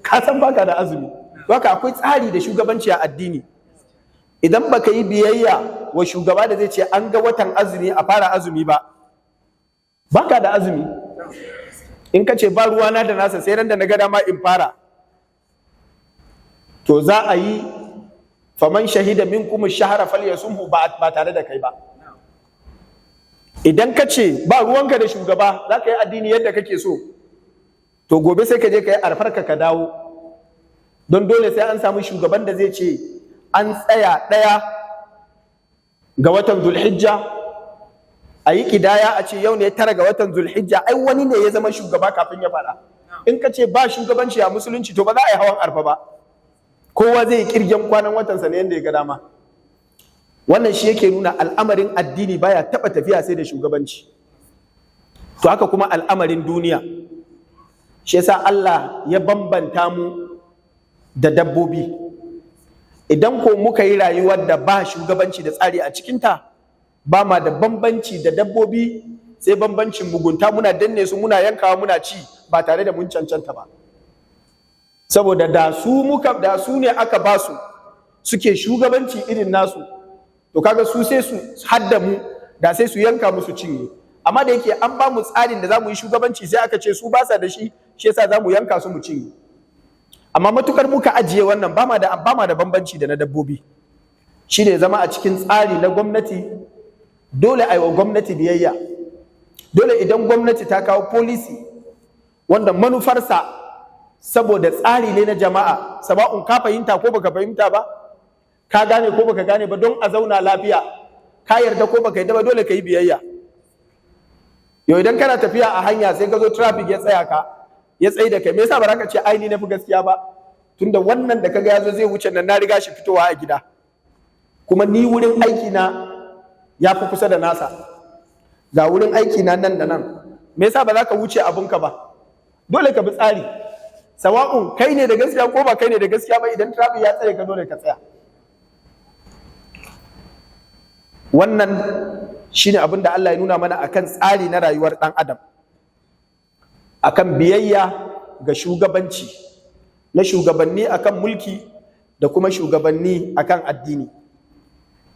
[SPEAKER 1] ka san baka da azumi. Haka akwai tsari da shugabanci a addini. Idan baka yi biyayya wa shugaba da zai ce an ga watan azumi a fara azumi ba, baka da azumi. In ka ce ba ruwana da nasa sai ran da na ga dama in fara, to za a yi faman shahida minkum shahara falyasumhu ba tare da kai ba. Idan ka ce ba ruwanka da shugaba, za ka yi addini yadda kake so, to gobe sai ka je ka yi arfarka ka dawo. Don dole sai an samu shugaban da zai ce an tsaya 1 ga watan Zulhijja, a yi ƙidaya a ce yau ne 9 ga watan Zulhijja. Ai wani ne ya zama shugaba kafin ya faɗa. In ka ce ba shugabanci a musulunci, to ba za a yi hawan arfa ba. Kowa zai yi kirgen kwanan watansa ne yadda ya ga dama. Wannan shi yake nuna al'amarin addini baya taɓa tafiya sai da shugabanci. To haka kuma al'amarin duniya. Shi yasa Allah ya bambanta mu da dabbobi. Idan ko muka yi rayuwar da ba shugabanci da tsari a cikinta, ba ma da bambanci da dabbobi sai bambancin mugunta. Muna danne su, muna yankawa, muna ci ba tare da mun cancanta ba. Saboda da su muka da su ne aka ba su suke shugabanci irin nasu, to kaga su sai su hadda mu da sai su yanka musu cinye. Amma da yake an ba mu tsarin da za mu yi shugabanci, sai aka ce su ba sa da shi, shi yasa za mu yanka su mu cinye. Amma matukar muka ajiye wannan, ba ma da bambanci da na dabbobi. Shi ne zama a cikin tsari na gwamnati, dole a yi wa gwamnati biyayya. Dole idan gwamnati ta kawo policy wanda manufarsa saboda tsari ne na jama'a, sawa'un ka fahimta ko baka fahimta ba, ka gane ko baka gane ba, don a zauna lafiya, ka yarda ko baka yarda ba, dole ka yi biyayya. Yau idan kana tafiya a hanya sai ka zo traffic ya tsaya ka, ya tsaye da kai, me yasa ba za ka ce ai ni na fi gaskiya ba, tunda wannan da kaga ya zo zai wuce nan na riga shi fitowa a gida, kuma ni wurin aiki na ya fi kusa da nasa, ga wurin aiki na nan da nan, me yasa ba za ka wuce abunka ba? Dole ka bi tsari, sawa'un kai ne da gaskiya ko ba kai ne da gaskiya ba. Idan traffic ya tsare ka, dole ka tsaya. Wannan shine abin da Allah ya nuna mana akan tsari na rayuwar ɗan adam, akan biyayya ga shugabanci, na shugabanni akan mulki da kuma shugabanni akan addini.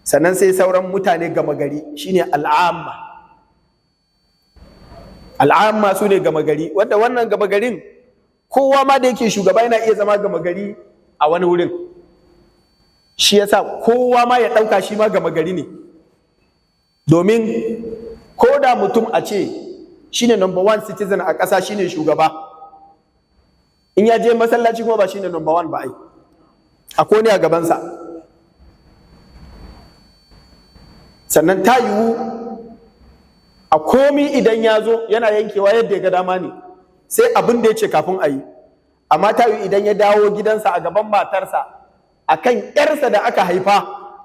[SPEAKER 1] Sannan sai sauran mutane gama gari, shine al'amma. Al'amma su ne gama gari, wanda wannan gama garin kowa ma da yake shugaba yana iya zama gama gari a wani wurin. Shi yasa kowa ma ya ɗauka shi ma gama gari ne, domin ko da mutum a ce shine number one citizen a ƙasa, shine shugaba, in ya je masallaci kuma ba shine number one ba, ai akwai ne a gabansa. Sannan ta yiwu a komi idan ya zo yana yankewa yadda ya ga dama ne, sai abin da ya ce kafin a yi. Amma ta yiwu idan ya dawo gidansa a gaban matarsa, a kan ‘yarsa da aka haifa,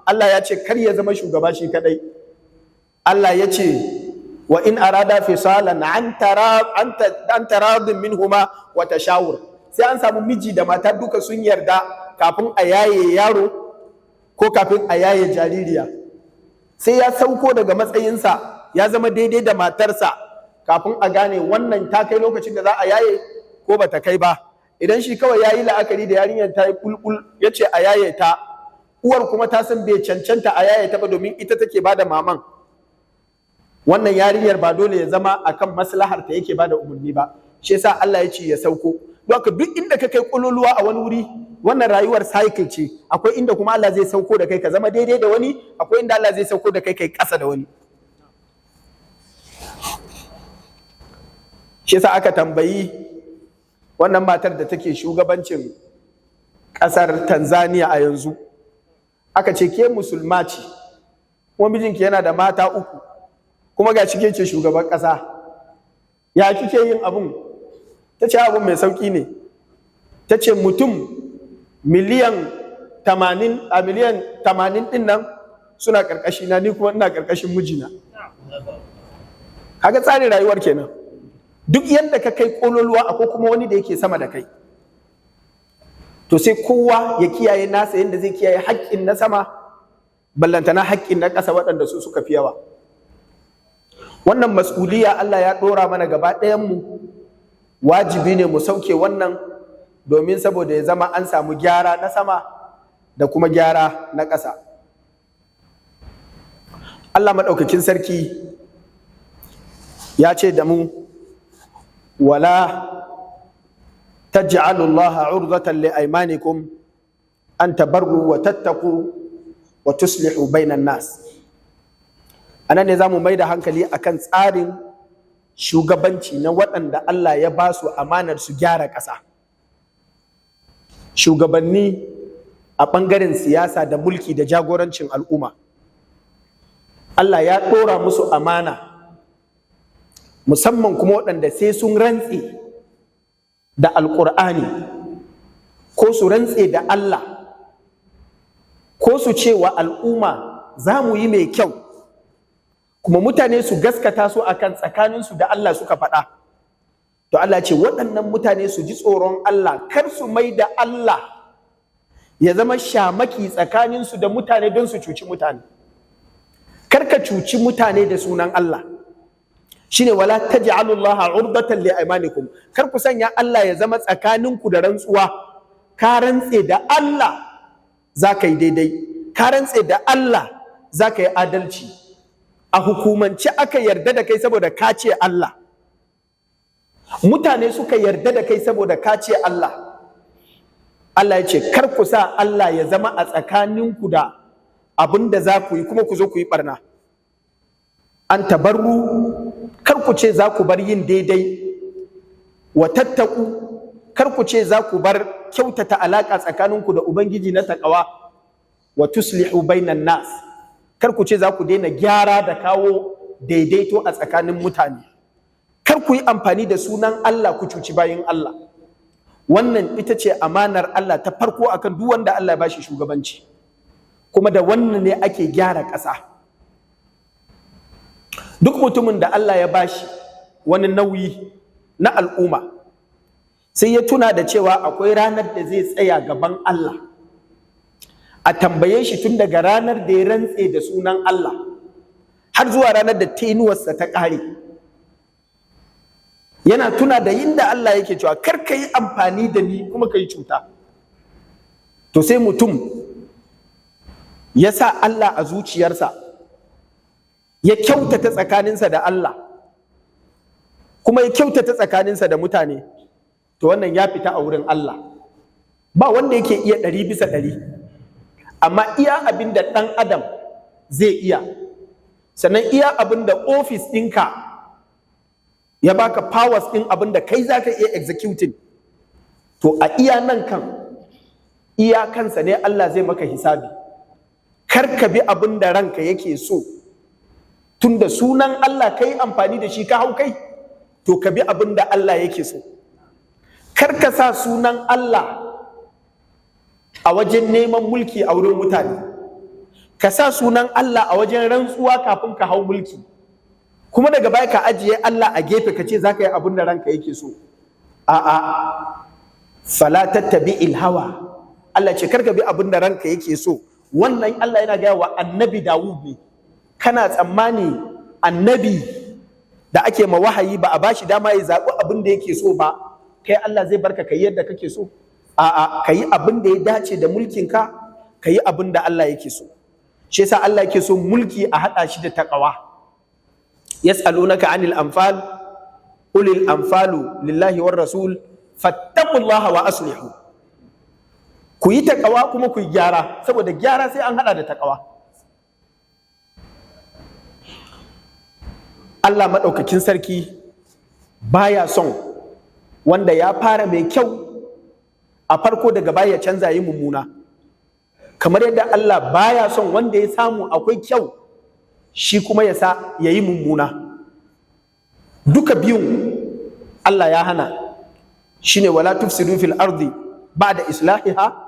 [SPEAKER 1] Allah ya ce kar ya zama shugaba shi kadai. Allah ya ce wa in arada fisalan an taradin minhuma wa tashawur. Sai an samu miji da mata duka sun yarda kafin a yaye yaro ko kafin a yaye jaririya. Sai ya sauko daga matsayinsa ya zama daidai da matarsa kafin a gane wannan ta kai lokacin da za a yaye ko ba ta kai ba. Idan shi kawai ya yi la'akari da yarinyar ta yi kulkul, ya ce a yaye ta, uwar kuma ta san bai cancanta a yaye ta ba domin ita take ba da maman, wannan yarinyar ba dole ya zama akan maslahar ta yake ba da umarni ba. Shi yasa Allah ya ce ya sauko. Don haka duk inda ka kai kololuwa a wani wuri, wannan rayuwar cycle ce. Akwai inda kuma Allah zai sauko da kai ka zama daidai da wani, akwai inda Allah zai sauko da kai kai ƙasa da wani. Shi yasa aka tambayi wannan matar da take shugabancin ƙasar Tanzania a yanzu, aka ce ke musulma ce kuma mijinki yana da mata 3, kuma ga shi ke ce shugaban ƙasa, ya kike yin abun? Ta ce abun mai sauƙi ne. Ta ce mutum miliyan 80 a miliyan 80 ɗin nan suna ƙarƙashina, ni kuma ina ƙarƙashin mijina. Kaga tsarin rayuwar kenan. Duk yadda ka kai ƙololuwa, akwai kuma wani da yake sama da kai. To sai kowa ya kiyaye nasa yadda zai kiyaye haƙƙin na sama, ballantana haƙƙin na ƙasa waɗanda su suka fi yawa. Wannan mas'uliya Allah ya ɗora mana gaba ɗayanmu. Wajibi ne mu sauke wannan, domin saboda ya zama an samu gyara na sama da kuma gyara na ƙasa. Allah maɗaukakin sarki ya ce da mu: "ولا تجعلوا الله عرضة لأيمانكم أن تبروا وتتقوا وتصلحوا بين الناس." Anan ne za mu mai da hankali akan tsarin shugabanci na waɗanda Allah ya ba su amanar su gyara ƙasa, shugabanni a ɓangaren siyasa da mulki da jagorancin al'umma. Allah ya ɗora musu amana, musamman kuma waɗanda sai sun rantse da Alƙur'ani ko su rantse da Allah ko su ce wa al'umma za mu yi mai kyau, kuma mutane su gaskata su akan tsakaninsu da Allah suka faɗa. To, Allah ce waɗannan mutane su ji tsoron Allah, kar su mai da Allah ya zama shamaki tsakaninsu da mutane don su cuci mutane. Kar ka cuci mutane da sunan Allah. Shine "ولا تجعلوا الله عرضة لأيمانكم". Kar ku sanya Allah ya zama tsakaninku da rantsuwa. Ka rantse da Allah za ka yi daidai, ka rantse da Allah za ka yi adalci, a hukumance aka yarda da kai saboda ka ce Allah, mutane suka yarda da kai saboda ka ce Allah. Allah ya ce kar ku sa Allah ya zama a tsakaninku da abin da za ku yi, kuma ku zo ku yi barna. أن تبروا, kar ku ce za ku bar yin daidai, وتتقوا, kar ku ce za ku bar kyautata alaƙa tsakaninku da Ubangiji na taƙawa, وتصلحوا بين الناس, kar ku ce za ku daina gyara da kawo daidaito a tsakanin mutane. Kar ku yi amfani da sunan Allah ku cuci bayin Allah. Wannan ita ce amanar Allah ta farko akan duk wanda Allah ya bashi shugabanci, kuma da wannan ne ake gyara ƙasa. Duk mutumin da Allah ya bashi wani nauyi na al'umma, sai ya tuna da cewa akwai ranar da zai tsaya gaban Allah a tambaye shi, tun daga ranar da ya rantse da sunan Allah har zuwa ranar da tenuwarsa ta ƙare. Yana tuna da inda Allah yake cewa kar ka yi amfani da ni kuma ka yi cuta. To, sai mutum ya sa Allah a zuciyarsa, ya kyautata tsakaninsa da Allah, kuma ya kyautata tsakaninsa da mutane, to wannan ya fita a wurin Allah. Ba wanda yake iya 100%, amma iya abin da ɗan adam zai iya, sannan iya abin da ofis ɗinka ya baka powers ɗin, abin da kai za ka iya executing, to a iya nan kan iya kansa ne Allah zai maka hisabi. Kar ka bi abin da ranka yake so. Tunda sunan Allah kai amfani da shi ka hau kai, to ka bi abin da Allah yake so. Kar ka sa sunan Allah a wajen neman mulki a wurin mutane. Ka sa sunan Allah a wajen rantsuwa kafin ka hau mulki, kuma daga baya ka ajiye Allah a gefe ka ce za ka yi abin da ranka yake so. A'a, "فلا تتبع الهوى", Allah ce kar ka bi abin da ranka yake so. Wannan Allah yana gaya wa Annabi Dawud ne. Kana tsammani annabi da ake ma wahayi ba a bashi dama ya zaɓi abin da yake so ba, kai Allah zai barka kai yadda kake so? A'a, ka yi abin da ya dace da mulkinka, ka yi abin da Allah yake so. Shi yasa Allah yake so mulki a haɗa shi da taƙawa. "يسألونك عن الأنفال قل الأنفال لله والرسول فاتقوا الله وأصلحوا." Ku yi taƙawa kuma ku yi gyara, saboda gyara sai an haɗa da taƙawa. Allah maɗaukakin sarki baya son wanda ya fara mai kyau a farko, daga baya ya canza yi mummuna, kamar yadda Allah baya son wanda ya samu akwai kyau, shi kuma ya sa ya yi mummuna. Duka biyun Allah ya hana. Shine "ولا تفسدوا في الأرض بعد إصلاحها".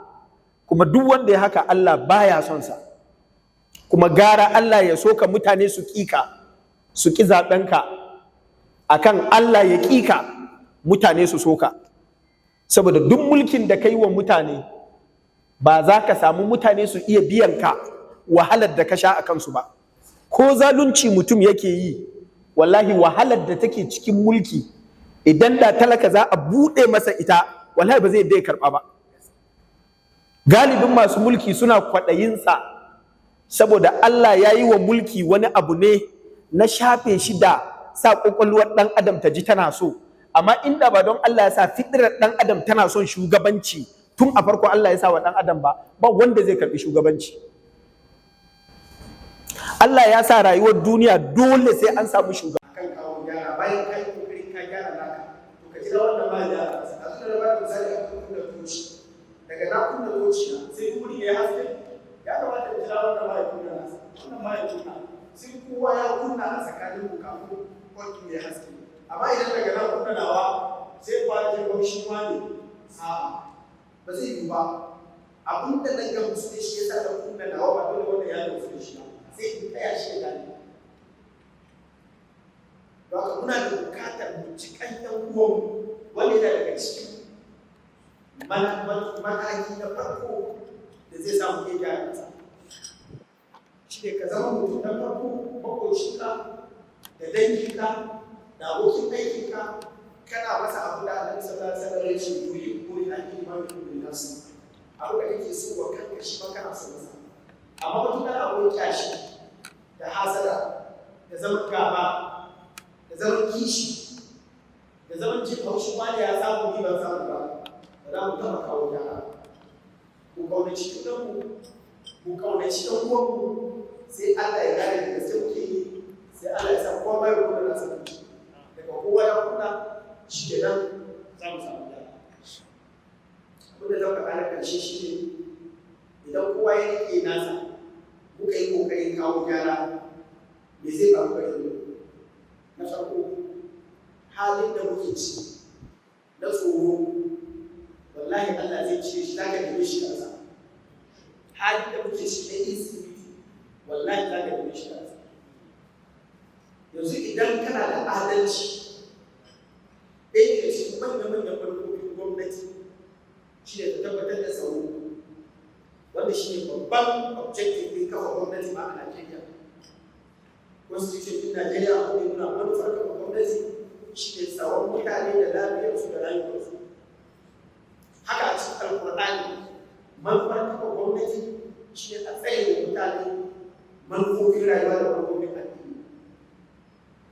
[SPEAKER 1] Kuma duk wanda ya haka, Allah baya son sa. Kuma gara Allah ya soka, mutane su ƙika, su ƙi zaɓenka, akan Allah ya ƙika, mutane su soka. Saboda duk mulkin da ka yi wa mutane, ba za ka samu mutane su iya biyan ka wahalar da ka sha a kansu ba. Ko zalunci mutum yake yi, Wallahi wahalar da take cikin mulki, idan da talaka za a buɗe masa ita, wallahi ba zai dai karɓa ba. Galibin masu mulki suna kwaɗayinsa saboda Allah ya yi wa mulki wani abu ne na shafe shi da sa ƙwaƙwalwar ɗan adam ta ji tana so. Amma inda ba don Allah ya sa fitirar ɗan adam tana son shugabanci tun a farko Allah ya sa wa ɗan adam ba, ba wanda zai karɓi shugabanci. Allah ya sa rayuwar duniya dole sai an samu shugaba.
[SPEAKER 2] Kan kawo gyara, bayan ka yi kokarin ka gyara naka, to ka jira wannan ma ya gyara masa. A zuwa da ba misali, a kunna toci, daga na kunna toci na sai wuri ya haske. Ya kamata in jira wannan ma ya kunna nasa, wannan ma ya kunna, sai kowa ya kunna a tsakanin ku kafin kwanto ya haske. Amma idan daga na kunna nawa sai fara jin haushi ma ne, a'a, ba zai yiwu ba. Abin da na gamsu da shi yasa na kunna nawa, ba dole wanda ya gamsu da shi ba, sai in taya shi ya gane. Don haka muna da bukatar mu ci kan ɗan uwanmu. Wanda yana daga cikin mataki na farko da zai samu iya gyara ƙasa, shi ne ka zama mutum na farko maƙocinka da danginka da abokin aikinka kana masa abu da Annabi sallallahu alaihi wasallam ya ce yuhibbu li akhihi ma yuhibbu li nafsihi. Abu da kake so wa kanka, shi ma kana so masa. Amma mutum akwai kyashi da hasada da zaman gaba da zaman kishi da zaman jin haushin wani ya samu, ni ban samu ba, ba za mu taɓa kawo gyara. Ku kaunaci junanmu, ku kaunaci ɗan uwanku, sai Allah ya gane da gaske kuke yi, sai Allah ya sa kowa ma ya kunna nasa. Daga kowa ya kunna, shi kenan za mu samu gyara. Abin da zan faɗa na ƙarshe shi ne, idan kowa ya riƙe nasa, muka yi ƙoƙarin kawo gyara, me zai faru gare mu? Na farko, halin da muke ci na tsoro, wallahi Allah zai cire shi, zaka neme shi kansa. Halin da muke ci na insecurity, wallahi zaka neme shi kansa. Yanzu idan kana da adalci, ɗaya daga cikin manya-manyan manufofin gwamnati shi ne ta tabbatar da tsaro, wanda shi ne babban objective ɗin kafa gwamnati ma a Najeriya. Constitution ɗin Najeriya, abu ne nuna manufar kafa gwamnati shi ne tsaron mutane da lafiyarsu da rayuwarsu. Haka a cikin Alƙur'ani, manufar kafa gwamnati shi ne a tsare wa mutane manufofin rayuwa da manufofin addini.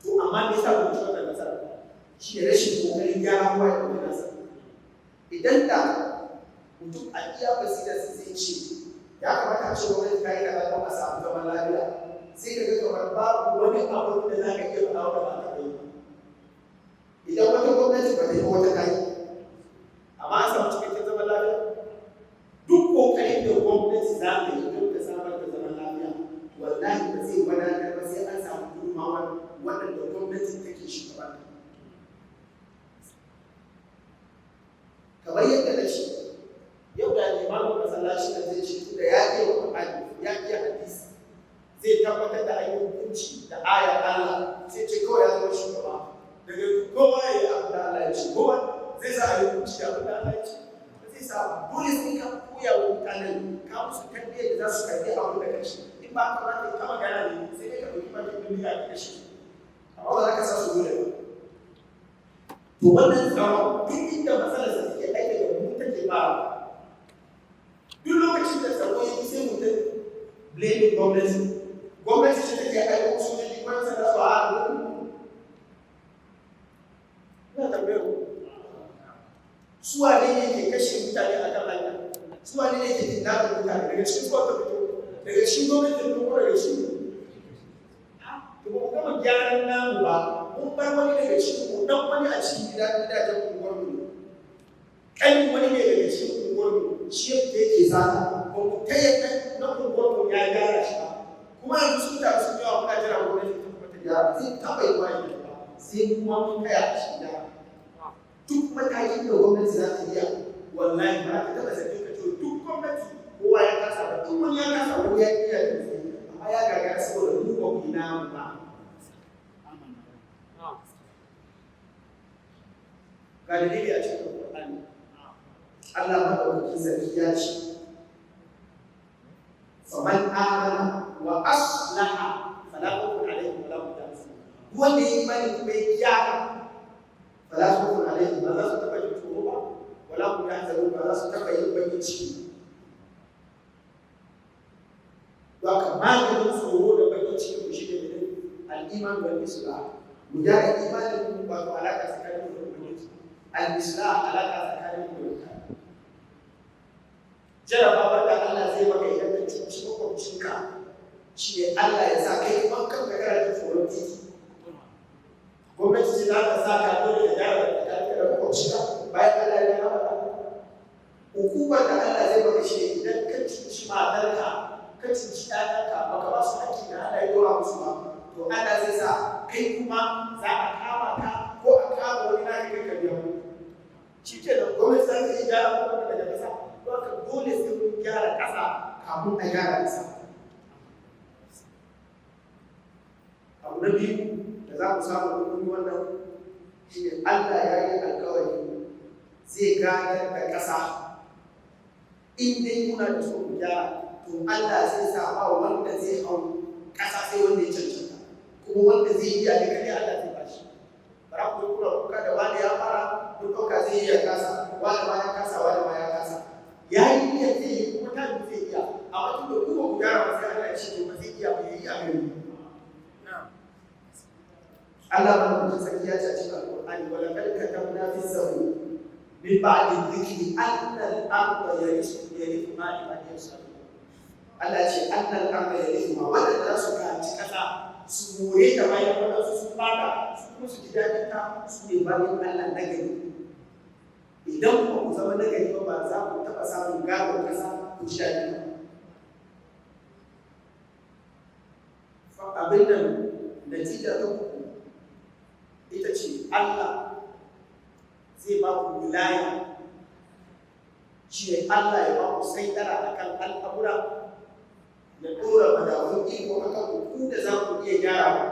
[SPEAKER 2] To amma me yasa ba mu ci wannan nasara? Shi ne rashin kokarin gyara kowa ya ɗauki nasa. Idan da mutum a iya basirarsa zai ce ya kamata a ce gwamnati ta yi kaza don a samu zaman lafiya, sai ka ga kamar babu wani abu da za ka iya faɗa wanda ba a taɓa yi. Idan wata gwamnati ba ta yi, wata ta yi, amma an samu cikakken zaman lafiya? Duk ƙoƙarin da gwamnati za ta yi don ta samar da zaman lafiya, wallahi ba zai wadatar ba, sai an samu gudunmawar waɗanda gwamnati take shugabanta. Kamar yadda na ce, yau da limamin masallaci da zai ce da ya iya Qur'ani, ya iya hadisi, zai tabbatar da an yi hukunci da ayar Allah, sai ce kawai ya zama shugaba, daga kowa ya yi abu da Allah ya ce, kowa zai sa a yi hukunci da abin da Allah ya ce? Ba zai sa ba. Dole sai ka koya wa mutanen, ka musu tarbiyyar da za su karɓi abin da kashe. In ba haka ba, ka yi ta magana ne, sai dai ka ɗauki bakin bindiga ka kashe, amma ba za ka sa su dole ba. To wannan tsaron, duk inda matsalar sa take, ai daga mu take fara. Duk lokacin da tsaro ya yi, sai mutum blaming gwamnati. Gwamnati ce take aiko sojoji ko yan sanda su a ina tambayar ku, su wane ne ke kashe mutane a kan hanya? Su wane ne ke kidnapping mutane? Daga cikin suwa ta fito? Daga cikin gwamnati ta ko daga cikin? To ba mu gama gyaran namu ba, mun bar wani daga cikin mu, dan wani a cikin gida, gidajen unguwar mu, ƙanin wani ne daga cikin unguwar mu, shi yadda yake sata, ba mu taya na unguwar mu ya gyara shi ba. Kuma yanzu sun taru sun yawa, muna jira gwamnati ta kuma ta gyara. Zai taɓa yi wa ba, sai kuma mun taya shi gyara. Duk matakin da gwamnati za ta iya, wallahi ba ta taɓa zargin ka cewa duk gwamnati kowa ya kasa ba. Duk wani ya kasa, wani ya iya da amma ya gagara saboda mu ba mu yi namu ba. Ga dalili a cikin Qur'ani. Allah madaukakin sarki ya ce, faman amana wa aslaha fala khawfun alaihim wala hum yahzanun. Wanda ya imani kuma ya gyara, fala khawfun alaihim, ba za su taɓa jin tsoro ba, wala hum yahzanun, ba za su taɓa yin bakin ciki. Ba ka maganin tsoro da bakin ciki ku shine ne al-iman wal islah. Mu gyara imanin mu, wato alaka tsakanin mu da Ubangiji, al-islah, alaka tsakanin mu da mutane. Jarabawar da Allah zai maka idan ka cuci makwabcinka shi ne Allah ya sa kai kuma kanka kana jin tsoron titi. Gwamnati ce za ta sa ka dole ka gyara tsakaninka da makwabcinka bayan Allah ya maka. Hukumar da Allah zai maka shi ne idan ka cuci matarka, ka cuci ɗayanka, baka ba su haƙƙi da Allah ya dora musu ba, to Allah zai sa kai kuma za a kama ka ko a kama wani naka kai ka biya mu. Shi ke nan gwamnati za ta iya gyara gwamnati daga ƙasa. Don haka dole sai mun gyara ƙasa kafin a gyara ƙasa. Abu na biyu da za mu samu mun yi wannan shi ne Allah ya yi alkawari zai gadar da ƙasa. In dai muna da so mu gyara, to Allah zai sa ba wanda zai hau ƙasa sai wanda ya cancanta, kuma wanda zai iya ne kadai Allah zai bashi. Bara ku yi kuna kuka da wani ya fara, kun ɗauka zai iya kasa, wani ma ya kasa, wani ma ya kasa. Ya yi niyyar zai yi kuma ta yi zai iya, amma tun da ku ba ku gyara ba sai Allah ya ce to ba zai iya ba, ya yi a gani. Allah ba mutum sarki ya ce a cikin Alƙur'ani, wa laqad katabna fi zabur min ba'di dhikri anna al-ardha yarithu ma ibadiy as-salihun. Allah ce anna al-ardha yarithu ma, waɗanda za su gaji ƙasa su more ta bayan waɗansu sun bada, su kuma su ji daɗin ta, su ne bayan Allah na gari. Idan ba ku zama na gari ba, ba za ku taɓa samun gadon ƙasa ku ji daɗin ta. Abin nan natija ta uku ita ce Allah zai ba ku wilaya, shi ne Allah ya ba ku saitara a kan al'amura, ya ɗora madafun iko a kan ku da za ku iya gyarawa.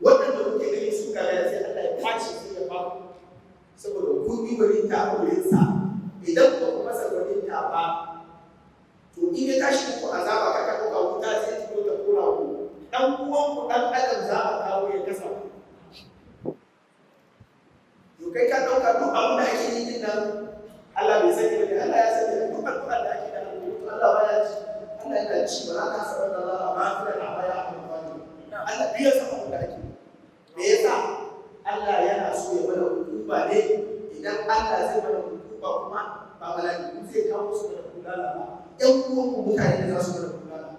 [SPEAKER 2] Waɗanda kuke gani sun gagara sai Allah ya kwace sai ya ba ku, saboda kun yi gwaninta a wurinsa. Idan ba ku masa gwaninta ba, to in ya tashi muku azaba, kaka ɗauka wuta zai turo ta kora ku, ɗan uwanku ɗan adam za a kawo ya kasa ku. To kai ka ɗauka duk abin da ake yi din nan Allah bai sani ba ne, Allah ya sani. Duk addu'ar da ake da alƙunutu Allah ba ya ci, Allah yana ci. Ba za ka saba da Allah ba fi da ba ya amfani. Allah biya san abin da ake. Me yasa Allah yana so ya mana hukuma ne? Idan Allah zai mana hukuma kuma ba mala'iku zai kawo su mana bulala ba, ƴan uwan mu mutane da za su mana bulala.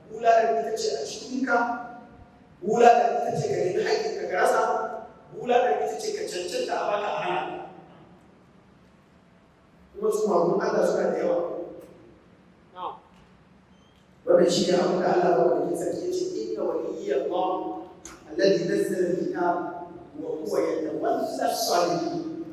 [SPEAKER 2] Bulalar ita ce a cikinka, bulalar ita ce ka nemi haƙƙinka ka rasa, bulalar ita ce ka cancanta a baka a hana. Kuma su magun Allah suna da yawa. Wannan shi ne abin da Allah maɗaukakin sarki ya ce, inna waliyya Allah alladhi nazzala al-kitab wa huwa yatawalla as-salihin.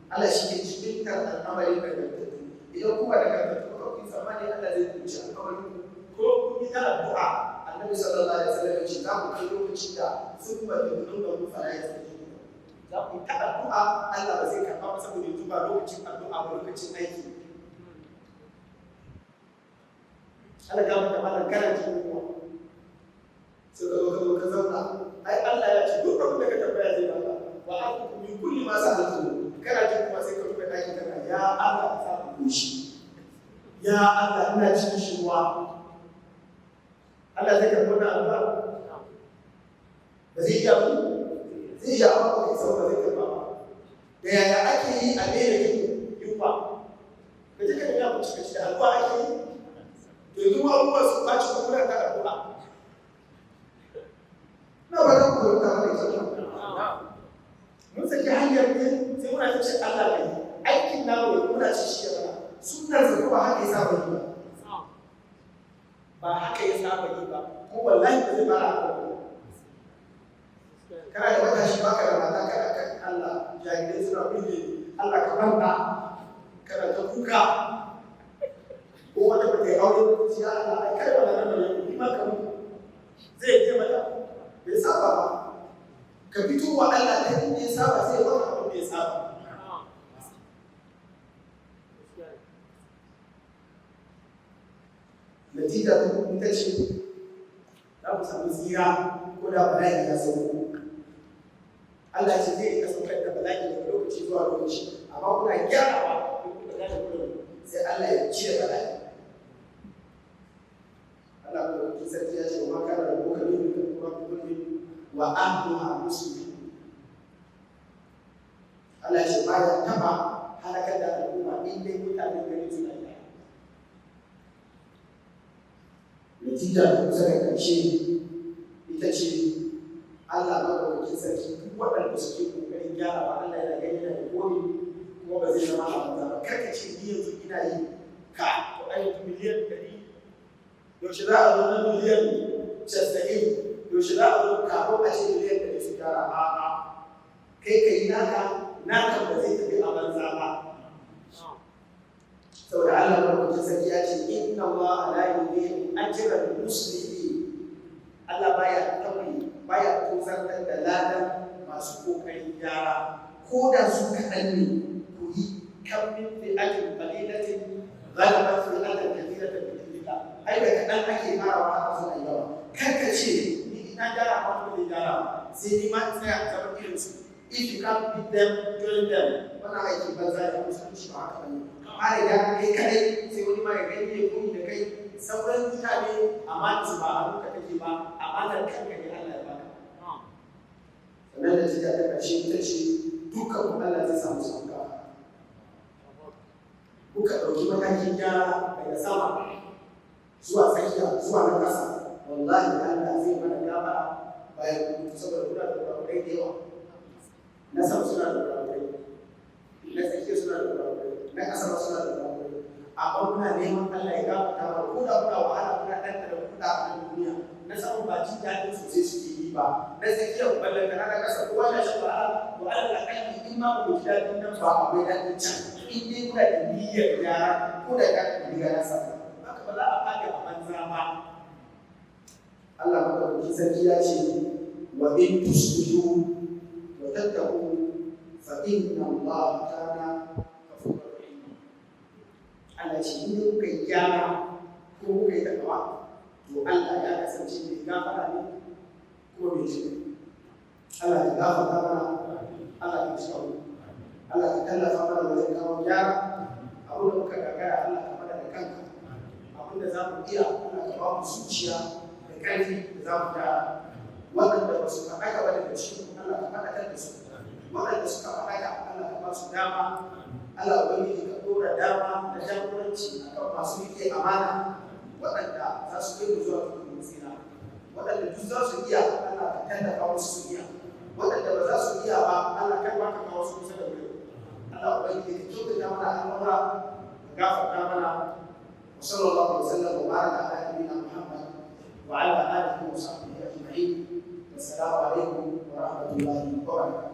[SPEAKER 2] Allah shi ke jibintar al'amarin nagartattu. Idan kuma nagartattu kuka kun tsammani Allah zai kunci al'amarin ku, ko kun yi ta addu'a, Annabi sallallahu alaihi wasallam ya ce za ku kai lokacin da summa tad'unahu fala yastajibu. Za ku yi ta addu'a Allah ba zai karɓa ba, saboda yanzu ba lokacin addu'a ba, lokacin aiki. Allah ga mata malam kana jin yunwa, sai ka zo ka zo ka zauna, ai Allah ya ce duk abin da ka tambaya zai baka, wa atukum min kulli ma sa'altum. Kana jin kuma sai ka rufe ɗaki kana ya Allah ka sa ku koshi, ya Allah ina jin shiruwa. Allah zai karɓi wannan addu'a? Ba zai iya ba, zai iya amma ba kai ba zai karɓa ba. Da yaya ake yi a daina jin yunwa? Ka je ka nemi abinci ka ci, da addu'a ake yi? To yanzu ma abubuwa sun ɓaci ko muna ta addu'a. Na ba zan koyi ta mai kyau. Mun saki hanyar ne sai muna ta ce Allah bai aikin namu ne muna ci shi ya mana. Sunnar sa ba haka ya saba yi ba. Ba haka ya saba yi ba. Ko wallahi ba zai fara haka ba. Kana da matashi baka da mata, kana kan Allah jarirai suna burge ni, Allah ka manta, kana ta kuka. Ko wata ba ta yi aure ba ta ce ya Allah ai kai wannan nan ne ni ma ka mun. Zai je mata bai saba ba. Ka fito wa Allah ta inda ya saba sai ya baka abin da ya saba. Natija ta uku ita ce za ku samu tsira ko da bala'i ya sauko. Allah ce zai rika saukar da bala'i daga lokaci zuwa lokaci, amma kuna gyarawa ko kuka gane kurin, sai Allah ya cire bala'i. Allah ko sarki ya ce wa kana rabbuka bi kulli wa ahluha muslimin. Allah ce baya taba halakar da al'umma in dai mutanen gari suna gyara. Natija ta kusa da ƙarshe ita ce Allah maɗaukakin sarki duk waɗanda suke ƙoƙarin gyara ba, Allah yana gani, yana da komi, kuma ba zai zama a banza ba. Kar ka ce ni yanzu ina yi ka to ai yanzu 100,000,000, yaushe za a zo na 90,000,000, yaushe za a zo kafin a ce 100,000,000 su gyara? A'a, kai ka yi naka, naka ba zai tafi a banza ba, saboda Allah maɗaukakin sarki ya ce inna Allah la yudhi'u ajra al-muslimin. Allah baya tauye, baya tozartar da ladan masu kokarin gyara, ko da su kaɗan ne. Ku yi kam min fi'atin qalilatin ghalabat fi'atan kathiratan bi idhnillah. Ai da kaɗan ake farawa haka zuwa yawa. Kar ka ce ni ina gyara ba wanda zai gyara ba, sai ni ma in tsaya a zama irin su. If you can't beat them, join them. Wannan aikin banza ne, musulunci ba haka bane. Ka fara gyara kai kadai, sai wani ma ya gani ya koyi da kai. Sauran mutane amanar su ba a hannunka take ba, amanar kanka ne Allah ya baka. Sannan da ta ƙarshe ita ce dukkan mu Allah zai samu sauka. Kuka ɗauki matakin gyara daga sama zuwa tsakiya zuwa na ƙasa, wallahi Allah zai mana gafara bayan kun mutu, saboda kuna da kurakurai da yawa. Na sama suna da kurakurai, na tsakiya suna da kurakurai, na ƙasa ma suna da kurakurai, amma muna neman Allah ya gafarta mana ko da muna wahala, muna ɗanɗana kuɗa a nan duniya. Na sama ba jin daɗin sosai suke yi ba, na tsakiyar ballantana na ƙasa, kowa na shan wahala. To alal aƙalli in ma ba mu ji daɗin nan ba, akwai daɗin can in dai muna da niyyar gyara, ko da ka riga ya samu haka, ba za a faɗi a banza ba. Allah madaukakin sarki ya ce wa in tuslihu wa tattaqu fa inna Allah kana ghafurur rahim. Allah ce in dai kuka yi gyara ko kuka yi takawa, to Allah ya kasance mai gafara ne kuma mai jin. Allah ya gafarta mana, Allah ya ci mu, Allah ka tallafa mana wajen kawo gyara. Abin da muka gagara, Allah ka mana da kanka. Abin da za mu iya, Allah ka ba mu zuciya da ƙarfi da za mu gyara. Waɗanda ba su faɗaka ba daga cikin, Allah ka faɗakar da su. Waɗanda suka faɗaka, Allah ka ba su dama. Allah Ubangiji ka ɗora dama da jagoranci akan masu riƙe amana, waɗanda za su kai mu zuwa tudun tsira. Waɗanda duk za su iya, Allah ka tallafa musu su iya. Waɗanda ba za su iya ba, Allah kar ma ka kawo su kusa da wurin. Allah Ubangiji ka kyautata mana al'amura, ka gafarta mana. Wa sallallahu alaihi wa sallam wa baraka ala nabiyyina Muhammad wa ala alihi wa sahbihi ajma'in. Wassalamu alaikum wa rahmatullahi wa barakatuh.